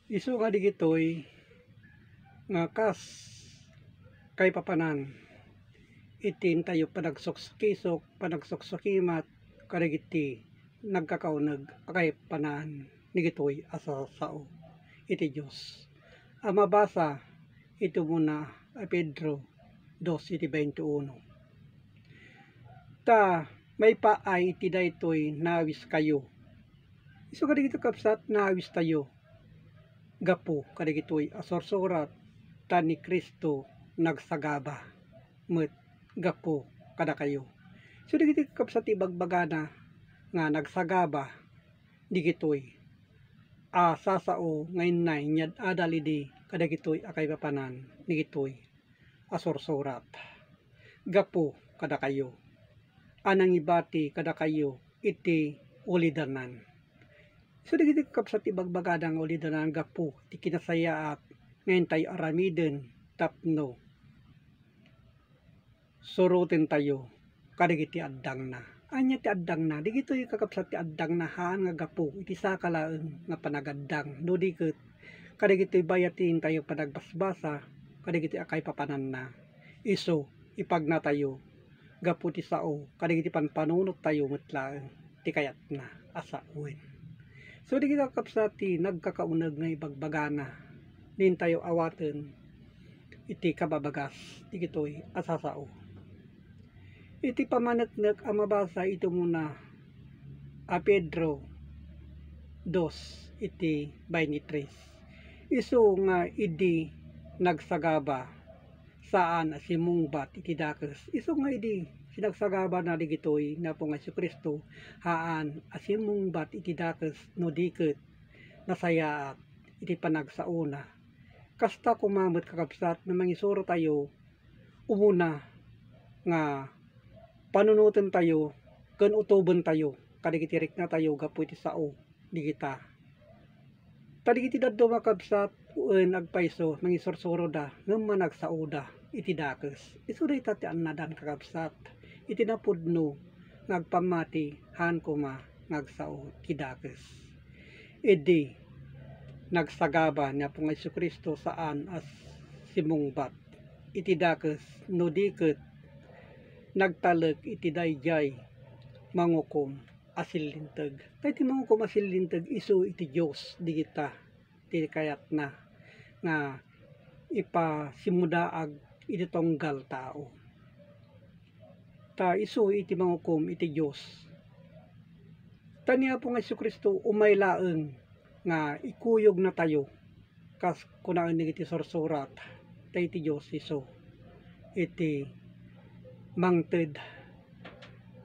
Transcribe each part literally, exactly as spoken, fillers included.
Isu nga digitoy nga kas kaipapanan iti intayo panagsuksukisok, panagsuksukimat kadagiti nagkakauneg a kaipapanan digitoy a sasao iti Dios a mabasa iti umuna a Pedro dos iti baintiuno. Ta maipaay iti daytoy nawiskayo. Isu kadagiti kabsat, nawistayo gapu kadagitoy a sursurat, ta ni Cristo nagsagaba met gapu kadakayo. Isu dagiti kabsat ti ibagbagana nga nagsagaba digitoy a sasao nga inna inyad-adal idi kadagitoy a kaipapanan digitoy a sursurat gapu kadakayo a nangibati kadakayo iti ulidanan. So, dagiti kabsat ti ibagbagada nga ulidanan gapu ti kinasayaat nga intayo aramiden tapno surotentayo kadagiti addangna. Ania ti addangna? Digitoy kakabsat ti addangna haan nga gapu iti saka laeng nga panagaddang, no di ket kadagitoy bayat ti intayo panagbasbasa kadagitoy a kaipapananna. Isu, ipagnatayo gapu ti sao kadagiti panpanunottayo met laeng ti kayatna a sawen. So, dagiti kakabsat ti nagkakauneg nga ibagbagana, dintayo awaten iti kababagas digitoy a sasao. Iti pamaneknek a mabasa iti umuna a Pedro dos iti baintitres, isu nga idi nagsagaba, saan a simmungbat iti dakes. Isu nga idi sinagsagabana digitoy ni Apo nga Jesu-Cristo, haan a simmungbat iti dakes no di ket nasayaat iti panagsaona. Kasta koma met, kakabsat, no mangisuratayo, umuna nga panunotentayo ken utobentayo kadagiti riknatayo gapu iti sao digita. Ta dagiti dadduma, kabsat, wen agpayso, mangisursuroda ngem managsaoda iti dakes. Isu dayta ti annadan, kakabsat, iti napudno nga agpammati haan koma nga agsao ti dakes. Idi nagsagaba ni Apo nga Jesu-Cristo, saan a simmungbat iti dakes no di ket nagtalek iti daydiay mangukom a sillinteg. Ta iti mangukom a sillinteg, isu iti Dios digita ti kayatna nga ipasimmudaag iti tunggal tao. Ta isu iti mangukom iti Dios. Ta ni Apo nga Jesu-Cristo umay laeng nga ikuyognatayo, kas kunaen dagiti sursurat, ta iti Dios isu iti mangted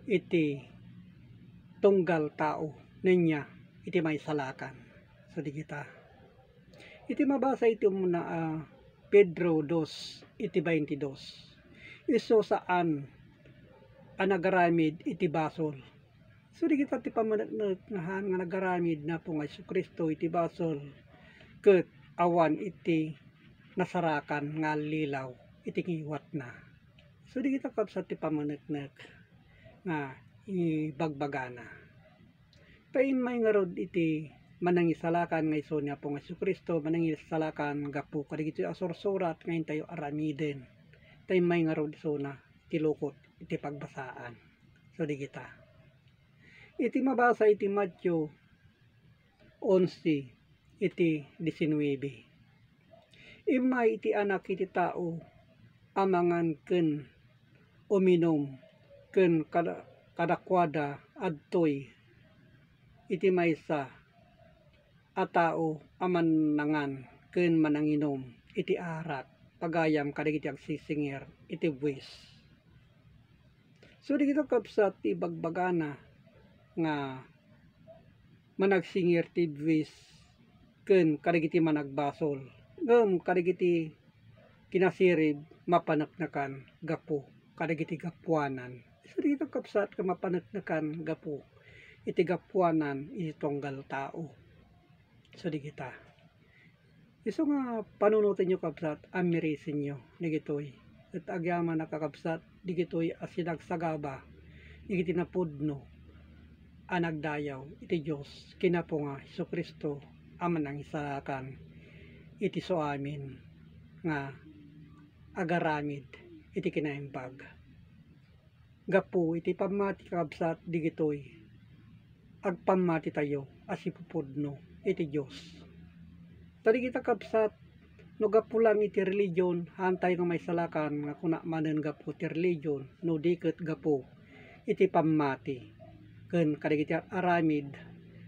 iti tunggal tao, nenya iti maisalakan. So, digita. Iti mabasa iti umuna a Pedro dos iti baintidos, isu saan a nagaramid iti basol. So, digita ti pamaneknek nga haan nga nagaramid ni Apo nga Jesu-Cristo iti basol ket awan iti nasarakan nga allilaw iti ngiwatna. So, digita, kabsat, ti pamaneknek nga ibagbagana. Ta immay ngarud iti manangisalakan nga isu ni Apo nga Jesu-Cristo, manangisalakan gapu kadagitoy a sursurat nga intayo aramiden. Ta immay ngarud isuna ti lukot iti pagbasaan. So, digita. Iti mabasa iti Mateo onse iti diecinuebe, immay iti Anak iti Tao a mangan ken uminum, ken kada-, kadakuada adtoy iti maysa a tao a mannangan ken mananginum iti arak pagayam kadagiti agsisingir iti buis. So, dagita, kabsat, ti ibagbagana nga managsingir ti buis ken kadagiti managbasol, ngem kadagiti kinasirib mapaneknekan gapu kadagiti gapuanan. So, dagita, kabsat, nga mapaneknekan gapu iti gapuanan iti tunggal tao. So, dagita. Isu nga panunotenyo, kabsat, a mirisenyo dagitoy. Ket agyamanak, kakabsat, dagitoy a sinagsagaba dagiti napudno a nagdayaw iti Dios ken Apo nga Jesu-Cristo a Manangisalakan iti suamin nga agaramid iti kinaimbag. Gapu iti pammati, kakabsat, digitoy agpammatitayo a sipupudno iti Dios. Ta dagita, kabsat, no gapu lang iti religion, haantayo nga maisalakan nga kuna manen gapu ti religion, no di ket gapu iti pammati ken kadagiti aramid,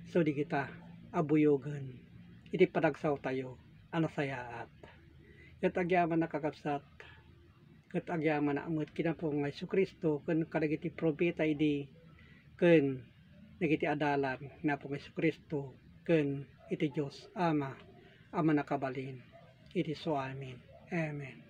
so dagita a buyogen iti panagsawtayo a nasayaat. Ket agyamanak, kakabsat, ket agyamanak met ken Apo nga Jesu-Cristo ken kadagiti profeta idi ken dagiti adalan ni Apo nga Jesu-Cristo ken iti Dios Ama a mannakabalin iti suamin. Amen.